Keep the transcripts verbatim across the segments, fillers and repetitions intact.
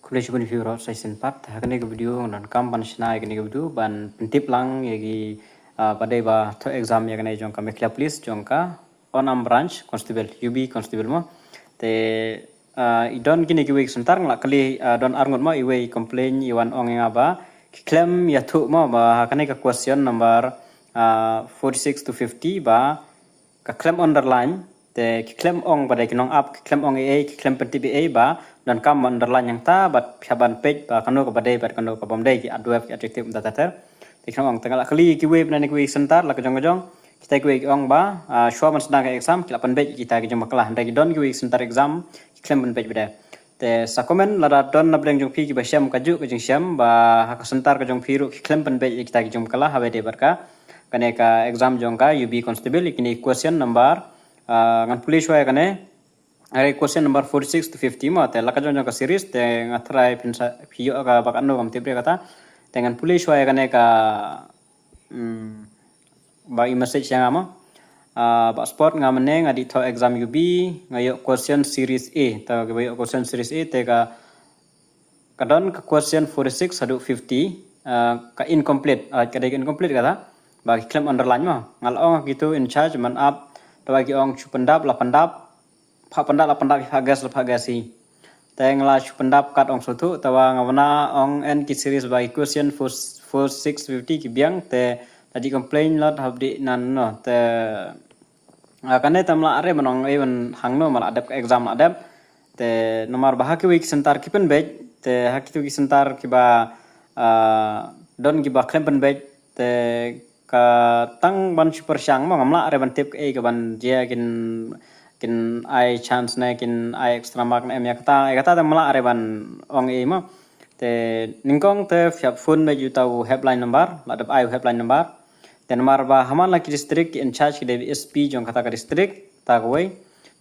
Khublei shibun ïa phi baroh sa shisien pat. Ha kane ka video nga donkam ban shna ïa kane ka video ban pyntip lang ïa ki, ah, ba dei ba thoh exam ïa kane jong ka Meghalaya Police jong ka Onam Branch Constable, U B Constable mo. Te, ah, i don kine kiwei ki center nga la kylli, ah, don arngut mo, iwei i complain i wan ong ïa nga ba ki khlem ïathuh mo ba ha kane ka question number, ah, forty-six to fifty ba ka khlem underline, te ki khlem ong ba dei ki nong ap, ki khlem ong ei ei, ki khlem pyntip ei ei ba donkam ban underline hangta bad phi hap ban peit ba kano kaba dei bad kano ka bym dei, ki adverb, ki adjective, kumta ter ter. Te ki khlem ong. Te nga la kylli kiwei na kiwei ki center la ka jong ka jong. Kita kiwei ki ong ba, ah, shuwa ban sdang ka exam ki la pynbeit kita ki jingbakyla, hynrei ki don kiwei ki center exam ki khlem pynbeit pat de. Te sa comment lada don na pdeng jong phi kiba shem kajuh ka jingshem ba ha ka center ka jong phi ruh ki khlem pynbeit ïa kita ki jingbakyla haba dei bad ka, kane ka exam jong ka U B Constable, ïa kine question number, ah, ngan pule shuwa ïa kane. Are question number forty-six to fifty mo, te la ka jong jong ka series, te nga try phin sa phi ïoh ka ba katno kam tip re kata. Te ngan pule shuwa ïa kane ka, mm, ba i message ïa nga mo. Ah, ba sport nga mynne nga dei thoh exam U B, nga ïoh question series A, te kiba ïoh question series A te ka, ka don ka question forty-six haduh fifty, ah, ka incomplete, ah, ka dei ka incomplete kata. Ba ki khlem underline mo. Nga la ong ha kitu in charge man ap, te ba ki ong shu pyndap la pyndap, phah pyndap la pyndap, phah guess la phah guess hi. Te nga la shu pyndap kat ong sngewthuh, te ba nga wan ong en ki series ba ki question four, four six fifty ki biang, te la dei complain lot hap dei nan no. Te, ah, kane te ym lah re ban ong ei ban hangno, ma la dep ka exam la dep. Te namar ba ha kiwei ki center ki pynbeit, te ha kitu ki center kiba, ah, don kiba khlem pynbeit, te ka tang ban shu pyrshang mo, ngam lah re ban tip kaei ka ban jia, kin, kin ai chance ne kin ai extra mark ne em ïa kata, ïa kata te ngam lah re ban ong ei mo. Te nyngkong te phi hap phone beit ïa uta u helpline number, la dep ai u helpline number. Te namar ba ha man la ki district ki in charge ki dei S P jong kata ka district, ta kawei.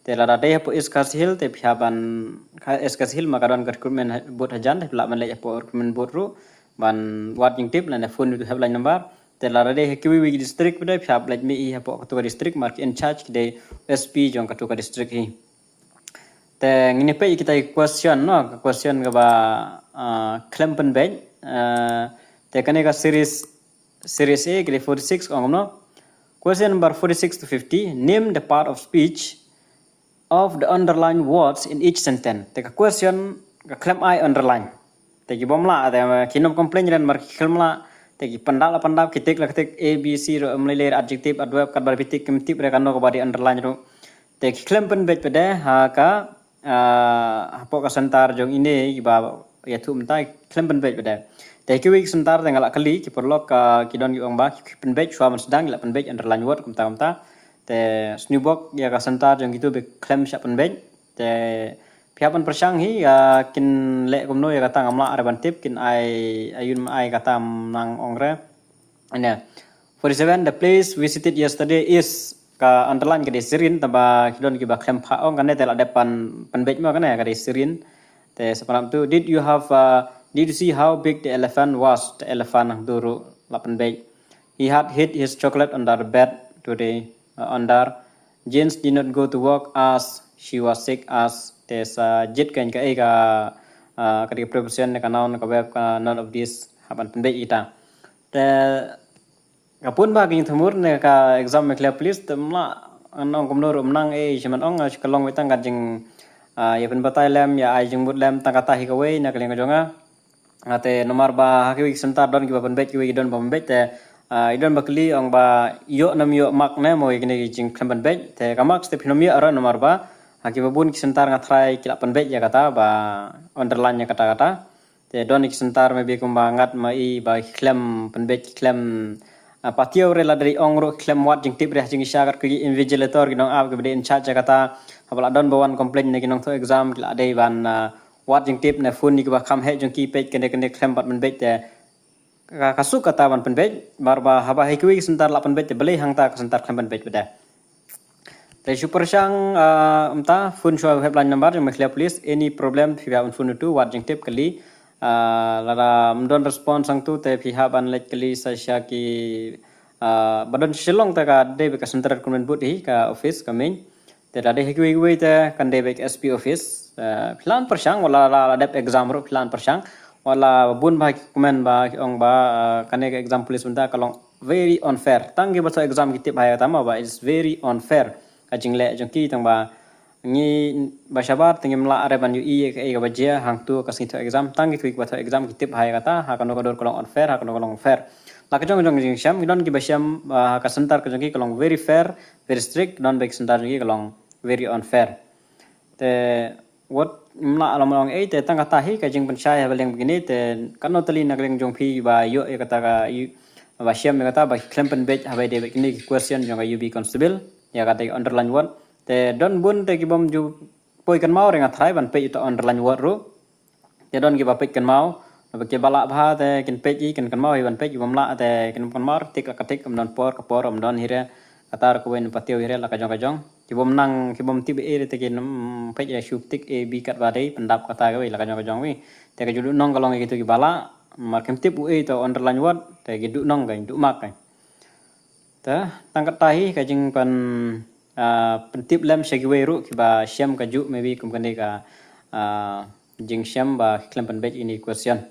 Te lada dei hapoh East Khasi Hills te phi hap ban, ka East Khasi Hills ma ka don ka recruitment board hajan, te phi lah ban leit hapoh recruitment board ruh ban wad jingtip lane phone ïa uta u helpline number. Te lada dei ha kiwei kiwei ki district pat de phi hap leit mih hi hapoh katu ka district, namar ki in charge ki dei S P jong katu ka district hi. Te ngin ïa peit ïa kita ki question no, ka question kaba, ah, khlem pynbeit, ah, te kane ka series, series A ka dei forty-six ong no. Question number forty-six to fifty, name the part of speech of the underlined words in each sentence. Te ka question ka khlem ai underline. Te ki bym lah, te ki nong complain ren namar ki khlem lah. Te ki pyndap la pyndap, ki tik la ki tik, A, B, C ruh em lei lei, adjective, adverb, katba phi tik kim tip re kano kaba dei underline ruh. Te ki khlem pynbeit pat de ha ka, ah, hapoh ka center jong ine kiba ïathuh mynta, ki khlem pynbeit pat de. Te kiwei ki center te nga la kylli ki paralok, ah, ki don ki ong ba ki pynbeit shuwa ban sdang, ki la pynbeit underline word kumta kumta. Te sniewbok ïa ka center jong kitu ba khlem shah pynbeit. Te phi hap ban pyrshang hi, ah, kin leh kumno ïa kata ngam lah re ban tip, kin ai, aïu ma ai kata ngam nang ong re. Ane. Forty-seven, the place visited yesterday is, ka underline ka dei Sirin, tangba ki don kiba khlem phah ong, kane te la dep ban pynbeit mo, kane ka dei Sirin. Te sa pynlong tu, did you have, uh, did you see how big the elephant was? The elephant hangtu ruh la pynbeit. He had hid his chocolate under the bed today, uh, under. James did not go to work as she was sick as. Te sa jied ka, ka, eh, ka, ah, ka dei ka preposition ne ka noun, ka verb, ka none of these, hap ban pynbeit kita. Te ka pun ba ka jingthmu ne ka exam Meghalaya Police te ym lah ngan ong kumno ruh, ym nang ei ei, shi man ong, shi ka long wei tang ka jing, ah, ïa pynbatai lem, ïa ai jingmut lem, tang kata hi kawei na ka liang ka jong nga. Ah, te namar ba ha kiwei ki center don kiba pynbeit, kiwei ki don ba pynbeit, te, ah, i don ba kylli ong ba ïoh ne ym ïoh mark ne mo ïa kine ki jingkhlem pynbeit. Te ka mark te phin ym ïoh ruh namar ba ha kiba bun ki center nga try ki la pynbeit ïa kata ba underline ïa kata kata. Te don ki center maybe kumba ngat ma i ba ki khlem pynbeit, ki khlem, ah, patiew re, la dei ong ruh ki khlem wad jingtip re ha jingshisha, katkum ki invigilator, ki nong ap kiba dei in charge ïa kata. Haba la don ba wan complain na ki nongthoh exam, ki la dei ban, ah, wad jingtip ne phone ïa kiba kham heh jong ki, peit kane kane khlem pat pynbeit, te ka, ka suk kata ban pynbeit, namar ba haba ha kiwei ki center la pynbeit, te balei hangta ka center khlem pynbeit pat de. Te shu pyrshang, ah, mynta phone shuwa helpline number jong Meghalaya Police, any problem phi hap ban phone ïa utu, wad jingtip, kylli. Ah, lada ym don response hangtu te phi hap ban leit kylli sa sha ki, ah, ba don Shillong, te ka dei beit ka Central Recruitment Board hi ka office ka main. Te da dei ha kiwei kiwei te kan dei beit S P office. Eh, phi lah ban pyrshang, wat la la dep exam ruh phi lah ban pyrshang. Wat la bun bha ki comment ba ki ong ba, eh, kane ka exam police mynta ka long very unfair. Tang kiba thoh exam ki tip ha kata mo ba it's very unfair ka jingleh jong ki, tang ba ngi ba shabar te ngim lah re ban ïohi ïa kaei kaba jia hangto ka sngi thoh exam. Tang kiwei kiba thoh exam ki tip ha kata, ha kano ka dur ka long unfair, ha kano ka long fair. La ka jong ka jong jingshem, ki don kiba shem, ah, ha ka center ka jong ki ka long very fair, very strict, don beit ka center jong ki ka long very unfair. Te wat ngim lah ban ong ei, te tang kata hi ka jingpynshai haba liang ba kine, te kano tylli na ka liang jong phi ba ïoh ïa kata ka ïoh ba shem ïa kata ba khlem pynbeit haba dei beit kine ki question jong ka U B constable ïa kata ka underline word. Te don bun te ki bym ju poi kynmaw re, nga tharai ban peit ïa uta underline word ruh. Te don kiba peit kynmaw, naba kiba lah bha te kin peit hi, kin kynmaw hi ban peit, ki bym lah te kin kynmaw, tik la ka tik, ym don por ka por, ym don hi re, kata ruh kawei na patio hi re, la ka jong ka jong. Ki bym nang, ki bym tip ei re te kin, mm, peit ïa shu tik A B katba dei pyndap kata kawei, la ka jong ka jong wei. Te ka ju duh nong ka long ïa kito kiba lah, namar kim tip u ei to underline word, te ki duh nong ka, duh mark ka. Te tang kata hi ka jingpyn, ah, pyntip lem sha kiwei ruh kiba shem kajuh, maybe kum kane ka, ah, jingshem ba ki khlem pynbeit ïa kine ki question.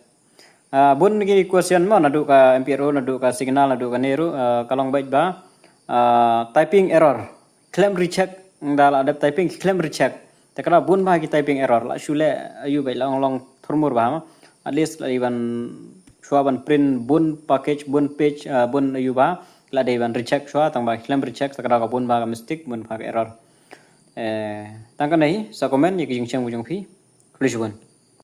Ah, bun kine ki question mo, naduh ka M P R O, naduh ka signal, naduh kane ruh, ah, ka long beit ba, ah, typing error. Khlem recheck, da la dep typing khlem recheck. Te ka da bun bha ki typing error, la shu leh aïu beit, la ong long thurmur bha mo. At least la dei ban shuwa ban print bun package, bun page, ah, bun aïu bha, la dei ban recheck shuwa, tang ba khlem recheck, te ka da ka bun bha ka mistake, bun bha ka error. Eh, tang kane hi, sa comment ïa ki jingshem ka jong phi. Khublei shibun.